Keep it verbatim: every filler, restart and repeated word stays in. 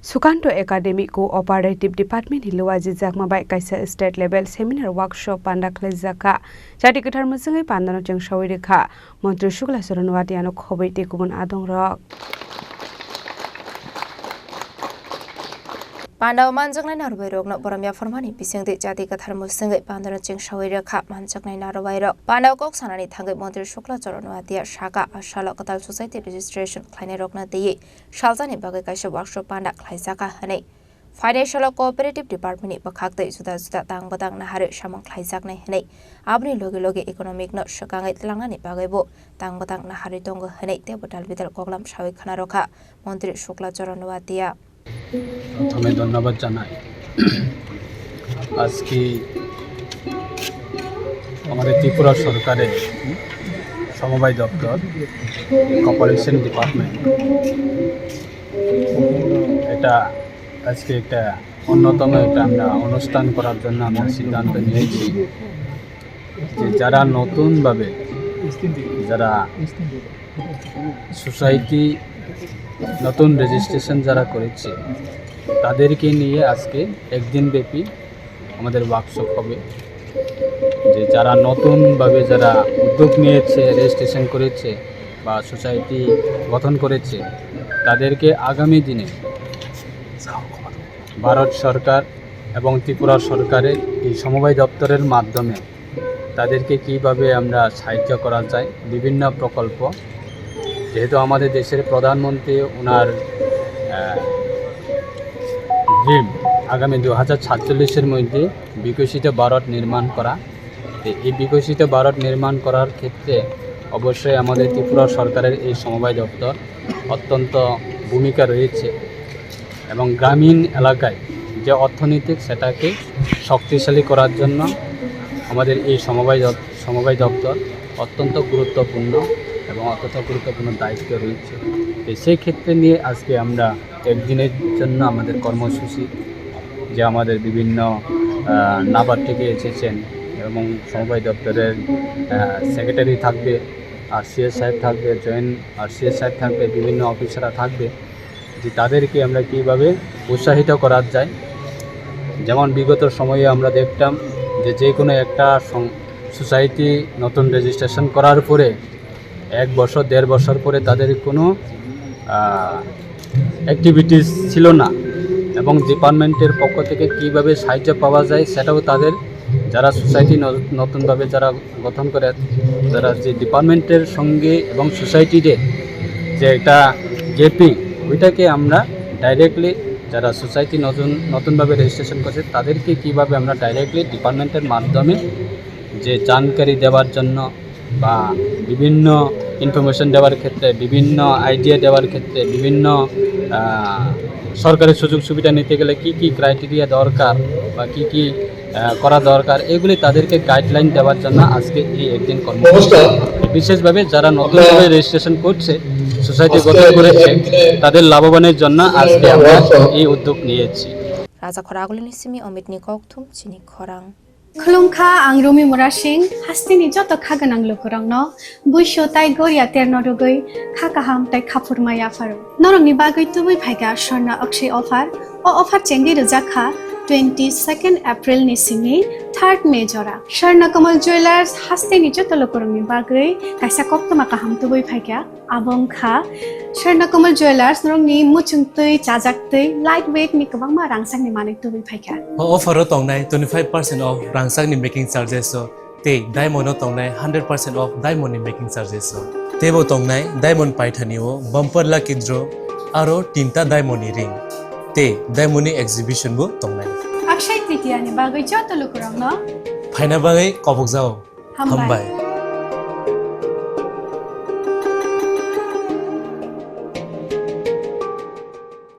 Sukanto Academy Cooperative Department ni luajijakma bai kaisa state level seminar workshop panda khlaijak kha. Chati kwthar mwchwngwi pandano chwngsawi rwkha. Montri Shukla Charan Watiano khobwi tei kubun adongrok. Pandao manjaknai narwai rokno borom yapharmani bisingtwi chati kwthar mwswngwi pandano chwngsawi rwkha manjaknai narwai rok. Pandao kok sanani thangwi Montri Shukla Charan Watia saka, a salo kwtal society registration khlainai rokno twiwi saljani bagwi kaisa workshop panda khlaijak kha hwnwi. Financial o Cooperative Department ni bwkhaktwi juda juda tang bwtang naharwi samung khlaijaknai hwnwi, aboni logi logi economic no swkangwi tlangnani bagwibo tang bwtang naharwi tongo hwnwi teibo dalbidal koklam sawi khna rwkha Montri Shukla Charan Watia. প্রথমে ধন্যবাদ জানাই আজকে আমাদের ত্রিপুরা সরকারের সমবায় দপ্তর, cooperation department, এটা আজকে একটা অন্যতম একটা আমরা অনুষ্ঠান করার জন্য আমরা সিদ্ধান্ত নিয়েছি যে যারা নতুনভাবে, যারা সোসাইটি নতুন রেজিস্ট্রেশন যারা করেছে, তাদেরকে নিয়ে আজকে একদিন ব্যাপী আমাদের ওয়ার্কশপ হবে। যে যারা নতুনভাবে যারা উদ্যোগ নিয়েছে, রেজিস্ট্রেশন করেছে বা সোসাইটি গঠন করেছে, তাদেরকে আগামী দিনে ভারত সরকার এবং ত্রিপুরা সরকারের এই সমবায় দপ্তরের মাধ্যমে তাদেরকে কিভাবে আমরা সাহায্য করা যায়, বিভিন্ন প্রকল্প, যেহেতু আমাদের দেশের প্রধানমন্ত্রী ওনার, আহ, ড্রিম আগামী দু হাজার সাতচল্লিশের মধ্যে বিকশিত ভারত নির্মাণ করা। তো এই বিকশিত ভারত নির্মাণ করার ক্ষেত্রে অবশ্যই আমাদের ত্রিপুরা সরকারের এই সমবায় দপ্তর অত্যন্ত ভূমিকা রয়েছে। এবং গ্রামীণ এলাকায় যে অর্থনৈতিক, সেটাকে শক্তিশালী করার জন্য আমাদের এই সমবায় দপ-, সমবায় দপ্তর অত্যন্ত গুরুত্বপূর্ণ এবং অত্যন্ত গুরুত্বপূর্ণ দায়িত্ব রয়েছে। তো সেই ক্ষেত্রে নিয়ে আজকে আমরা একদিনের জন্য আমাদের কর্মসূচি, যে আমাদের বিভিন্ন, আহ, নাবার্ড থেকে এসেছেন এবং সমবায় দপ্তরের, আহ, সেক্রেটারি থাকবে, আরসিএস সাহেব থাকবে, জয়েন্ট আরসিএস সাহেব থাকবে, বিভিন্ন অফিসাররা থাকবে, যে তাদেরকে আমরা কিভাবে উৎসাহিত করা যায়। যেমন বিগত সময়ে আমরা দেখতাম যে যে কোনো একটা সং-, সোসাইটি নতুন রেজিস্ট্রেশন করার পরে এক বছর, দেড় বছর পরে তাদের কোনো, আহ, অ্যাক্টিভিটিস ছিল না, এবং ডিপার্টমেন্টের পক্ষ থেকে কিভাবে সাহায্য পাওয়া যায় সেটাও তাদের, যারা সোসাইটি ন-, নতুনভাবে যারা গঠন করে, যারা যে ডিপার্টমেন্টের সঙ্গে এবং সোসাইটিতে যে একটা গ্যাপিং, ওইটাকে আমরা ডাইরেক্টলি যারা সোসাইটি নতুন, নতুনভাবে রেজিস্ট্রেশন করছে, তাদেরকে কিভাবে আমরা ডাইরেক্টলি ডিপার্টমেন্টের মাধ্যমে যে জানকারি দেওয়ার জন্য বা বিভিন্ন ইনফরমেশন দেওয়ার ক্ষেত্রে, বিভিন্ন আইডিয়া দেওয়ার ক্ষেত্রে, বিভিন্ন, আহ, সরকারি সুযোগ সুবিধা নিতে গেলে কি কি ক্রাইটেরিয়া দরকার বা কি কি, আহ, করা দরকার, এগুলি তাদেরকে গাইডলাইন দেওয়ার জন্য আজকে এই একদিন কর্মসূচি। নমস্কার। বিশেষভাবে যারা নতুনভাবে রেজিস্ট্রেশন করছে, সোসাইটি আজকে গঠন এই করেছে, একদিনে তাদের লাভবানের জন্য আজকে আমরা এই উদ্যোগ নিয়েছি। Raja Khoragulini simi Omitni kokthum chini khorang. Khulumkha, ang Rumi Murasing, hasteni joto kha gwnang lukurokno, buisu tai goria terno rwgwi kha kaham tai khaphurma yapharo. Norokni bagwi tubui phaikha Swarna Akshay offer. O offer chengwi rwjak kha twenty second April ni simi third May jora. Swarna Kamal Jewelers hasteni joto lukurokni bagwi kaisa koktwma kaham tubui phaikha. Abo wngkha Swarna Kamal Jewelers, norokni muchungtwi, chajaktwi, light weight ni kwbangma rangchakni manwi tubui phaikha. O offer o tongnai twenty five percent off rangchakni making charges o, tei diamond o tongnai hundred percent off diamond ni making charges o. Teibo tongnai diamond paithani o bumper lucky draw, aro tinta diamond ni ring, tei diamond ni exhibition bo tongnai. Akshay Tritiya ni bagwi joto lukurokno phaina bagwi kobokjao. Hambai. Hambai.